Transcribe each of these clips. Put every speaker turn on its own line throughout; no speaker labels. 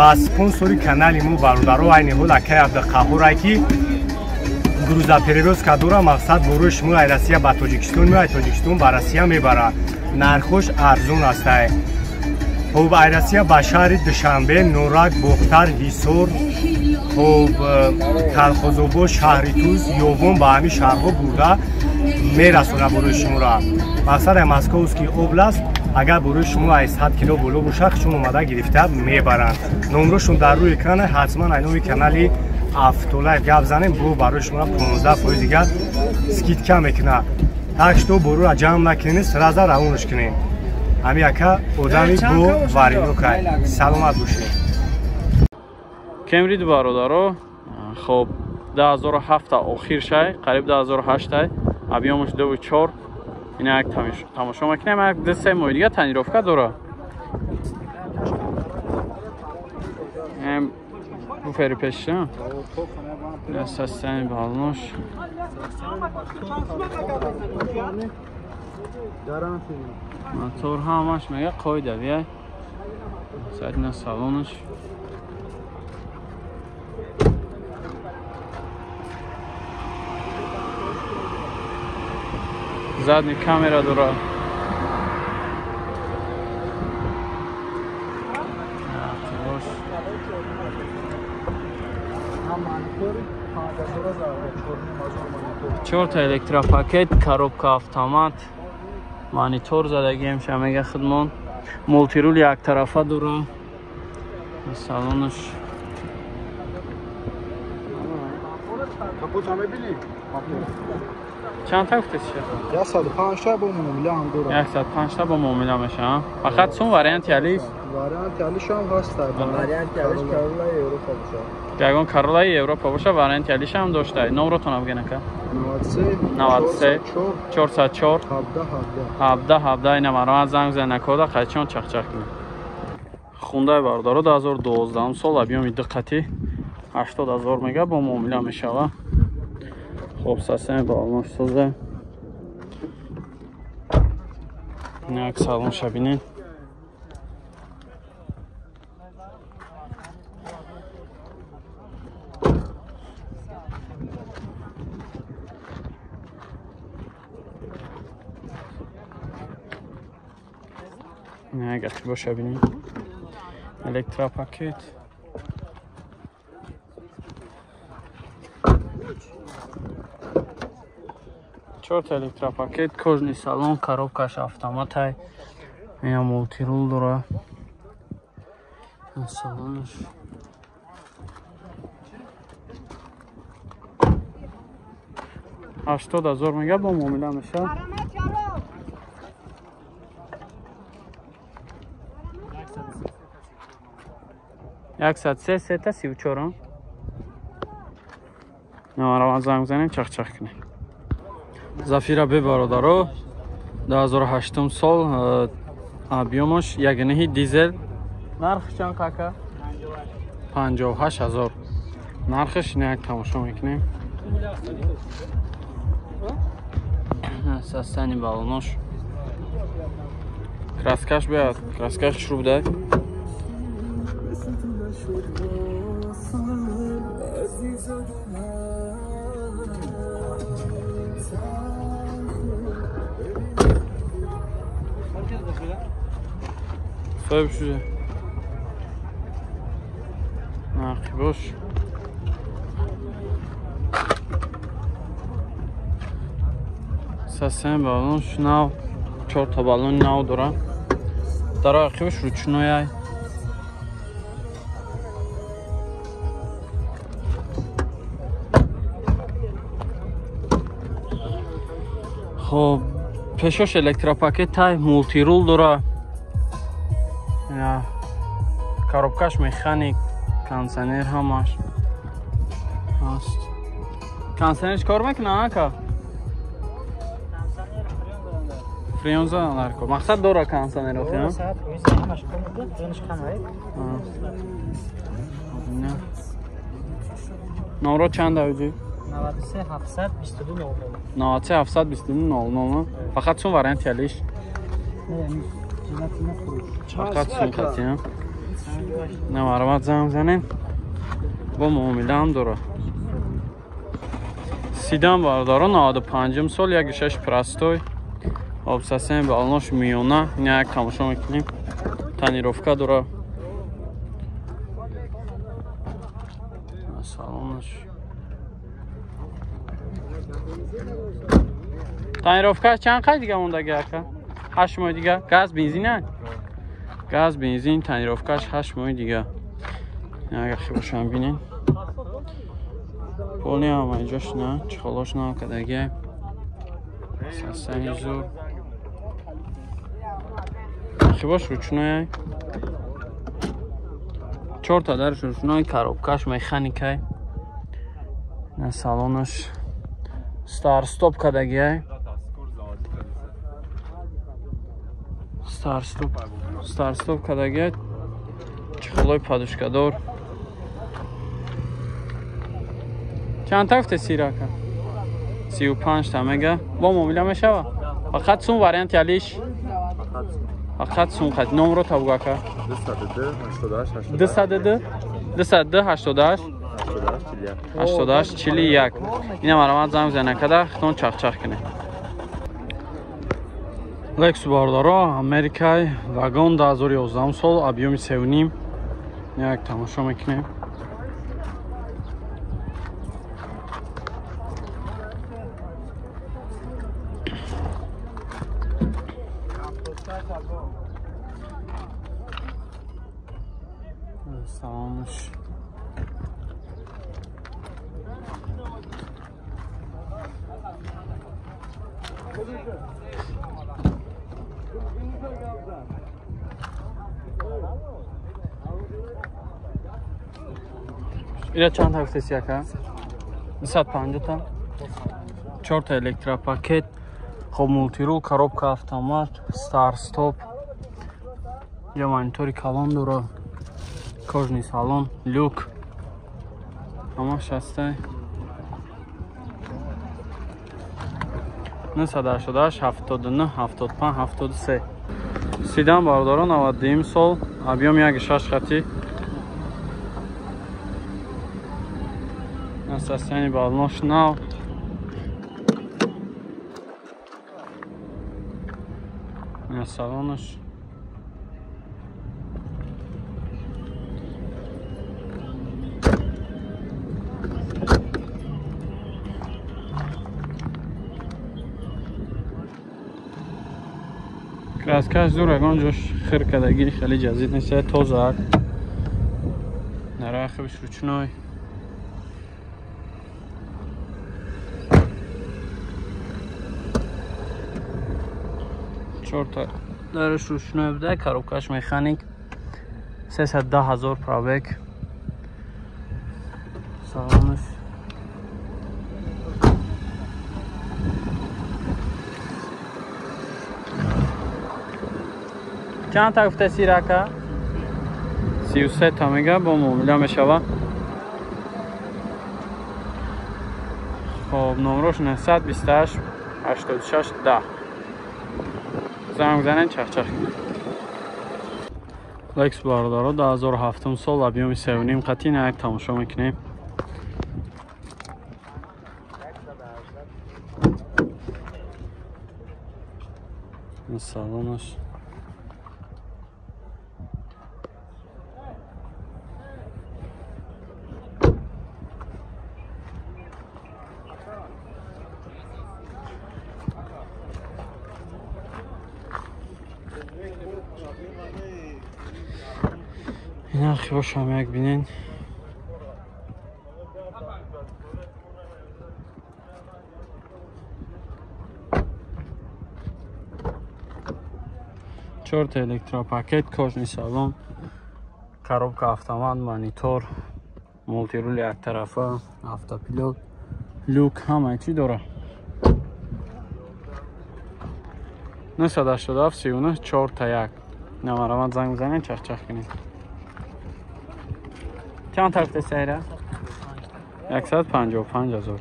Ва спонсори канали мо бародаро айни ҳол акай Абдуқаҳҳор ки грузоперевозка дора, мақсад борои шумо ай Россия ба Тоҷикистон меояд, Тоҷикистон ба Россия мебарад. Нархош арзон астае. Хоб, ай Россия ба шаҳри Душанбе, Норак, Бохтар, Ҳисор, хоб, Калхозобод, шаҳри Туз, Ёвон ба ҳамин шаҳрҳо бурда мерасонад борои шуморо. Мақсад ай Московский област агар борои шумо ай 100 кило боло бошад, чун омада гирифта мебаранд. Номрошон дар рӯи экран, ҳатман ай номи канали Автолайф гап занем, бо барои шумо 15% дигар скидка мекунад. Так что борура ҷамъ накунед, сразу равонаш кунед. Ҳами яка одами бо варинокай. Саломат бошед.
Кемри ду бародаро, хоб 2007 охир шай, қариб 2008 объёмаш 2.4. Ина як тамошо мекунем, як 2-3 моҳи дига тонировка дора. Буфери пешша. Састани балнош. Мотор ҳамаш мега қоида биай. Саатина салонаш. Задний камера дора. Чорта электропакет, коробка автомат, монитор задагием ша мега худмон. Мултирул яктарафа дора. Салонаш. Чанд та гуфтед ша?
105 та бо муомила ҳам дорад.
105 та бо муомила меша. Фақат сум варианти алиш?
Варианти алиш ҳам ҳаст. Варианти алиш Каролаи Европа бошад.
Ягон Каролаи Европа бошад, варианти алиш ҳам дошта. Номротон абген ака?
93
93 404
17
17 17. Ина маро занг зан накода қайчон чақчақ кунед. Хундай бародаро 2012 сол объёми диққати 80,000 мега бо муомила мешава. Хоб, сасами балонаш соза. Як салон шабинед. Як ақиба шабинед. Электропакет. Чорта электропакет, кожный салон, коробкаш автоматай. Ина мултирул дора. Салонаш. 80,000 мега бо муомила меша. 103 сета 34. Намараван занг занем чақ-чақ кунем. Зафира бе бародаро 2008 сол объёмаш 1.9 дизел. Нарх чанд кака? 58,000. Нархаш ина як тамошо мекунем. Састани балонош. Краскаш биёд, краскаш шурӯъ дай. Соҳиб шуда. Нақибош. Сасен балон нав, 4 та балон нав дора. Дар ақибаш ручнояй. Хоб, пешош электропакет тай, мултирул дора. Коробкаш механик, кондиционер ҳамаш ҳаст. Кондиционер кор мекунад ака? Фреон задан дар кор. Мақсад дора кондиционер охи, ҳа?
Ҳамаш кор мекунад, фреонаш кам ай.
Номро чанд авҷи?
93 722 00.
93 722 00. Фақат сум варианти алиш?
Не,
Фақат сум хати, ҳа? На марҳамат занг занем. Бо муомила ҳам дора. Сидан бародаро 95 сол 1.6 простой. Обсасен балнош миёна. Ина як тамошо мекунем. Тонировка дора. Салонаш. Тонировка чанд қай дига мондаги ака? 8 моҳ дига. Газ бензин а? Газ бензин тонировкаш 8 моҳ дига. Агар хибошам бинен. Полни ҳама ҷош на, чехолош на кадаги. Сасани зур. Хибош ручной. 4 та дарш ручной, коробкаш механикай. На салонаш стар стоп кадаги. Стар стоп кадаги. Чехолой подушкадор. Чанд та гуфте сирака? 35 та мега. Бо муомила мешава? Фақат сум варианти алиш? Фақат сум қад. Номро та бугу ака. 202 202 88 88 41. Ина марҳамат занг бизанед када хитон чахчах кунед. Лексус бародаро, Америкай, вагон 2011 сол, объёми 3.5. Як тамошо мекунем. Салонаш. Ира чанд ҳафтеси ака? 250 та. 4 та электропакет, хоб мултирул, коробка автомат, стар стоп. Я монитори калон дора. Кожный салон, люк. Ҳамаш ҳастай. 988 79 75 73. Седан бародаро 92 сол, объём 1.6 хати. Состояние балнош нав. На салонаш. Краскаш зур, ягон ҷош хир кадаги хеле ҷазид нест, тоза. Нараховиш ручной. Чорта дараш ручной буда, коробкаш механик. 310 000 пробег. Салонаш. Чанд та гуфта сирака? 33 та мега, бо муомила мешава. Хоб, номрош 928 86 10. Занг занед чахчах. Лексус бародаро 2007 сол, объёми 3.5 қатӣ на як тамошо мекунем. Салонаш. Ина хибошам як бинен. Чорта электропакет, кожный салон, коробка автомат, монитор, мултирули яктарафа, автопилот, люк, ҳама чӣ дора. 987 39 4 1. Намарамат занг бизанед, чахчах кунед. Чанд тарафта сайра? 155 000.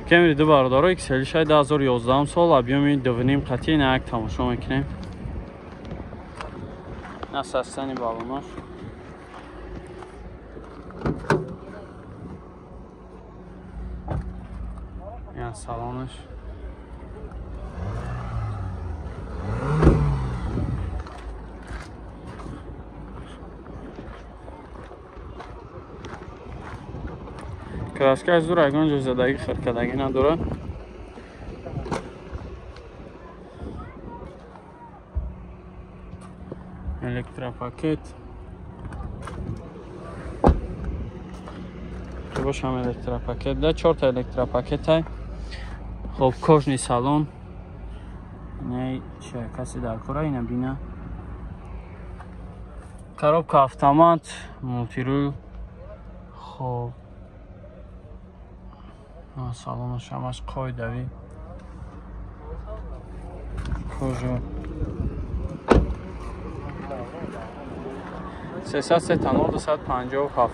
Кемри ду бародаро XL6 2011 сол, объёми 2.5 қатӣ на як тамошо мекунем. На састани балонош. Ян салонаш. Краска аз дур ягон ҷо задагӣ хиркадагӣ надорад. Электропакет. Бошам электропакет. Да, чорта электропакет ай. Хоб, кожный салон. Не, че каси дар кора ина бина. Коробка автомат, мултирул. Хоб. Салонаш ҳамаш қоидавӣ. Кожа. 303 257.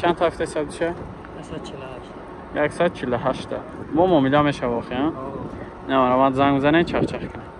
Чанд та ҳафта ҳисоб диша? 148. 148 та. Мо муомила мешава охи, а? Не, марамат занг бизанед, чахчах кунед.